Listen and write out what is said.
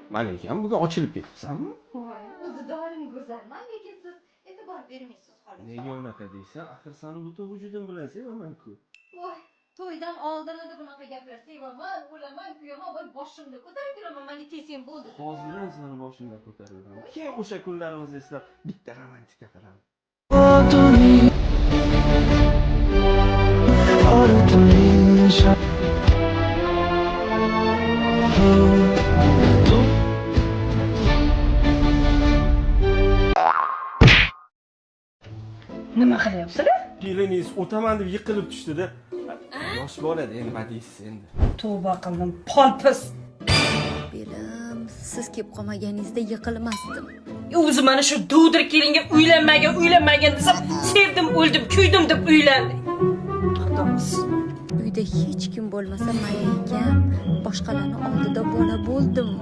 Malikam, bugun ochilib ketibsanmi? Voy, o'zi doim go'zalman, lekin siz e'tibor bermaysiz, xolos. Nega unaqa deysan? Axir sani butun vujudim bilan sevaman-ku. Voy, to'ydan oldin edi bunaqa gaplar. Sevaman, o'laman, kuyaman, voy, boshimda ko'tarib yuraman, manga tegsang bo'ldi. Hozir ham sani boshimda ko'tarib yuraman. Keyin o'sha kunlarimizni eslab bitta romantika qilamiz. Nima qilyapsizlar? Keliningiz o'taman deb yiqilib tushdida. Yosh bolada, nima deysiz endi? Tavba qildim, polpiz. Belim, siz kelib qolmaganingizda yiqilmasdim. O'zi mana shu dovdir kelinga uylanmagan, uylanmagan desam, sevdim, o'ldim, kuydim deb uylandi. Xudomiz. Uyda hech kim bo'lmasa mayli ekan, boshqalarni oldida bola bo'ldimmi?